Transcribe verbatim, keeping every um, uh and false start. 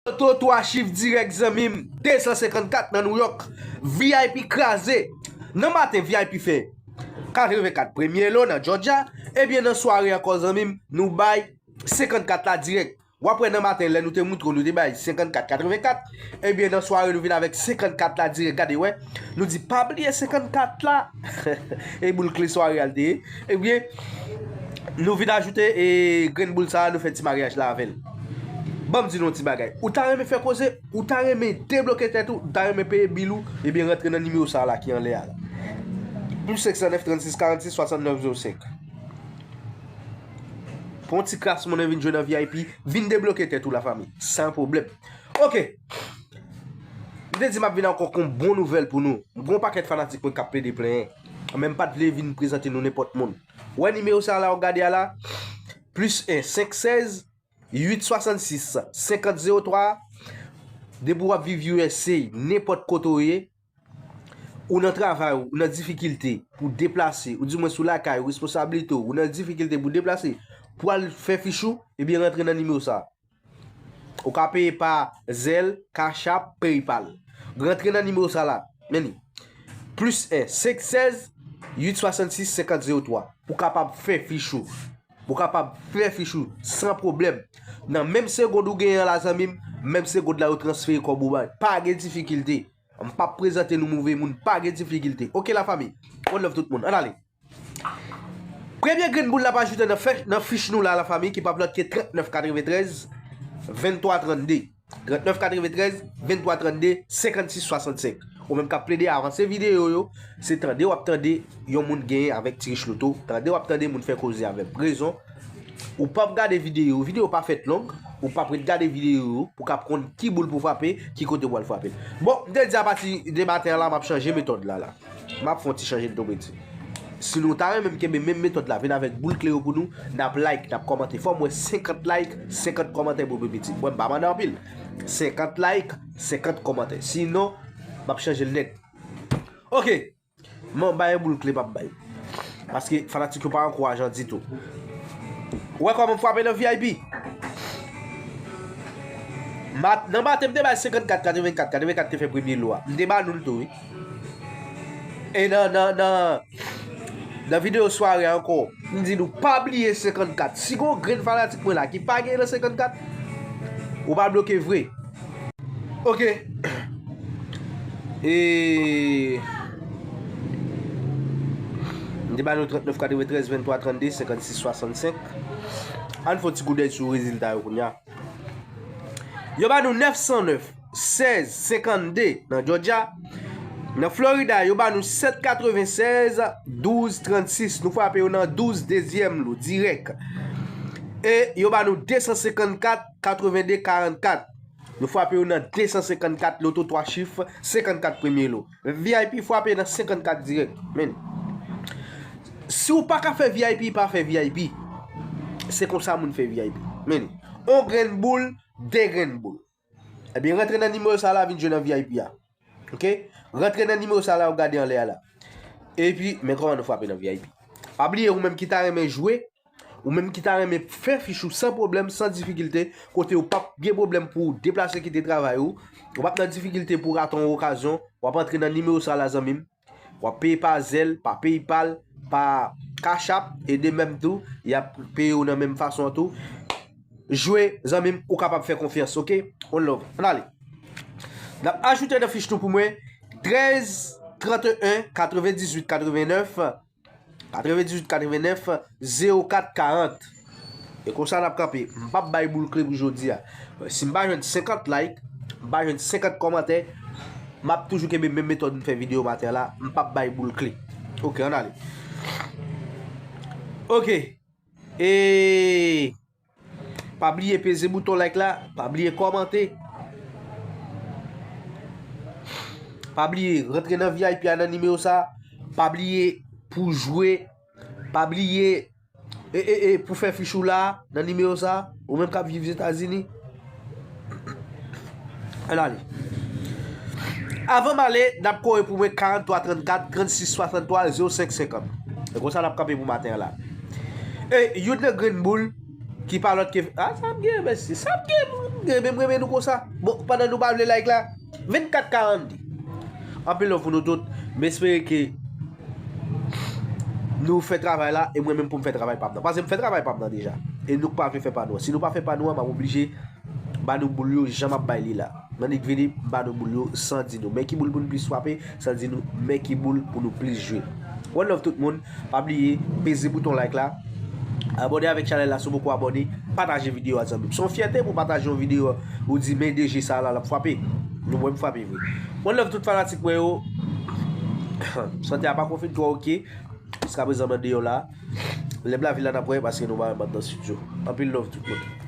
Loto twa chif dirèk, zanmi m, de san senkannkat nan New York. V I P kraze. Nan maten, V I P fè katrevenkat premye lo nan Georgia. Ebyen, nan sware ankò, zanmi m, nou bay senkannkat la dirèk. W ap wè nan maten, lè nou te moutre w, nou te bay senkannkat katrevenkat. Ebyen, nan sware, nou vin avèk senkannkat la dirèk. Gade, wè. Nou di, pa bliye senkannkat la. E boul kle sware a l te ye. Ebyen, nou vin ajoute e grenn boul sa a, nou fè ti maryaj la avè l. Ban m di nou yon ti bagay. Ou ta renmen fè koze, ou ta renmen debloke tèt ou, ou ta renmen peye bil ou, ebyen, rantre nan nimewo sa a la ki anlè a la. Plis senk san nèf, trannsis, karannsis, swasannnèf, zewo senk. Pran yon ti kras monnen, vin jwe nan V I P, vin debloke tèt ou, lafanmi, san pwoblèm. Ok. M te di m ap vin ankò kon bon nouvèl pou nou. M gon pakèt fanatik mwen k ap plede plenyen. Men m pa t vle vin prezante nou nenpòt moun. Wè nimewo sa a la w ap gade a la, plis en, senk sèz, uit swasannsis, senkant zewo twa. Depi w ap viv U S A, nenpòt kote w ye, ou nan travay ou, ou nan difikilte pou deplase, ou di mwens ou lakay ou, responsablite w, ou nan difikilte pou deplase, pou al fè fich ou, ebyen rantre nan nimewo sa a. Ou ka peye pa Zelle, Cash App, PayPal. Rantre nan nimewo sa la. Men li. Plis en, senk sèz, uit swasannsis, senkant zewo twa. Pou kapab fè fich ou. Pou kapab fè fich ou san pwoblèm. Nan menm segond ou genyen an la, zanmi m, menm segond la yo transfere kòb ou bay. Pa gen difikilte. M p ap prezante nou move moun, pa gen difikilte. Ok, lafanmi. One love tout moun. Ann ale. Premye grenn boul n ap ajoute nan fè, nan fich nou la, lafanmi, ki p ap lòt ke trannèf katreventrèz, venntwa trannde. Trannèf katreventrèz, venntwa trannde, senkannsis swasannsenk. Ou menm k ap plede avanse videyo yo, se tande w ap tande yon moun genyen avèk Ti Rich Loto, tande w ap tande moun fè koze avè l. Rezon, ou p ap gade videyo, videyo pa fèt long, ou p ap ret gade videyo yo pou k ap konn ki boul pou frape, ki kote w pral frape. Bon, m te di apati de maten an la, m ap chanje metòd la, la. M ap fè yon ti chanje, m tonbe di. Si nou ta renmen m kenbe menm metòd la, vin avèk boul kle yo pou nou, n ap like, n ap kòmante. Fò m wè senkant like, senkant kòmantè pou pi piti. Mwen, m pa mande anpil. Senkant like, senkant kòmantè. Sinon, m ap chanje l nèt. Ok. M ap bay boul kle, m ap bay. Paske fanatik yo pa ankourajan ditou. Ou wè kòman m frape nan V I P? Mat-, nan maten, m te bay senkannkat, katrevenkat, katrevenkat te fè premye lo a. M te ba nou l tou, wi. E nan, nan, nan, nan videyo sware a ankò, m di nou, pa bliye senkannkat. Si gon grenn fanatik mwen la ki pa genyen nan senkannkat, ou pa bloke vre. Ok. E, m te ba nou trannèf katreventrèz, venntwa trannde, senkannsis swasannsenk. Ann fè yon ti koudèy sou rezilta yo kounye a. Yo ba nou nèf san nèf, sèz senkannde nan Georgia. Nan Florida, yo ba nou sèt katrevensèz, douz trannsis. Nou frape yo nan douz dezyèm lo dirèk. E yo ba nou de san senkannkat, katrevende, karannkat. Nou frape yo nan de san senkannkat loto twa chif, senkannkat premye lo. V I P frape nan senkannkat dirèk. Men. Si w pa ka fè V I P, pa fè V I P. Se konsa moun fè V I P. Men. On grenn boul, de grenn boul. Ebyen, rantre nan nimewo sa la, vin jwe nan V I P a. Ok? Rantre nan nimewo sa la, w gade anlè a la. Epi, men kòman nou frape nan V I P. Pa bliye, ou menm ki ta renmen jwe, ou menm ki ta renmen fè fich ou san pwoblèm, san difikilte, kote ou p ap gen pwoblèm pou w deplase kite travay ou, ou p ap nan difikilte pou w rate yon okazyon, w ap antre nan nimewo sa la, zanmi m. W ap peye pa Zelle, pa PayPal, pa Cash App, e de menm tou, y ap peye w nan menm fason an tou. Jwe, zanmi m, ou kapab fè konfyans, ok? One love. Ann ale. N ap ajoute nan fich nou pou mwen, trèz, tranteyen, katrevendizuit, katrevennèf, katrevendizuit, katrevennèf, zewo kat, karant. E konsa n ap kanpe. M p ap bay boul kle pou jodi a. Si m pa jwenn senkant like, m pa jwenn senkant kòmantè, m ap toujou kenbe menm metòd m fè videyo maten la. M p ap bay boul kle. Ok, ann ale. Ok. E pa bliye peze bouton like la, pa bliye kòmante. Pa bliye rantre nan V I P a nan nimewo sa. Pa bliye pou jwe. Pa bliye e, e, e, pou fè fich ou la, nan nimewo sa, ou menm k ap viv Etazini. Ann ale. Avan m ale, n ap kore pou mwen karannntwa trannkatr, trannsis swasanntwa, zewo senk senkant. E konsa n ap kanpe pou maten an la. E youn nan grenn boul ki pa lòt ke, a, sa ap gen, mèsi. Sa ap gen, Renmen, m renmen nou konsa. Bon, pandan nou pa vle like la, vennkat karannde. Anpil love pou nou tout. M espere ke nou fè travay la, e mwen menm pou m fè travay pa m nan. Paske m fè travay pa m nan deja. E nou k pa vle fè pa nou an. Si nou pa fè pa nou an, m ap oblije ba nou boul yo jan m ap bay li la. M annik vini, m ba nou boul yo san di nou. Men ki boul pou nou plis frape, san di nou, men ki boul pou nou plis jwe. One love tout moun. Pa bliye, peze bouton like la. Abòne avèk chanèl la si w poko abòne. Pataje videyo a zanmi m. Se yon fyète pou pataje yon videyo ou di men D J sa la l ap frape. Nou wè m frape vre. One love tout fanatik mwen yo. Sante a pako fin twò oke. Jiskaprezan m andeyò la. Lè m lavi la n ap wè paske nou pa wè m ap nan estidyo. Anpil love tout moun.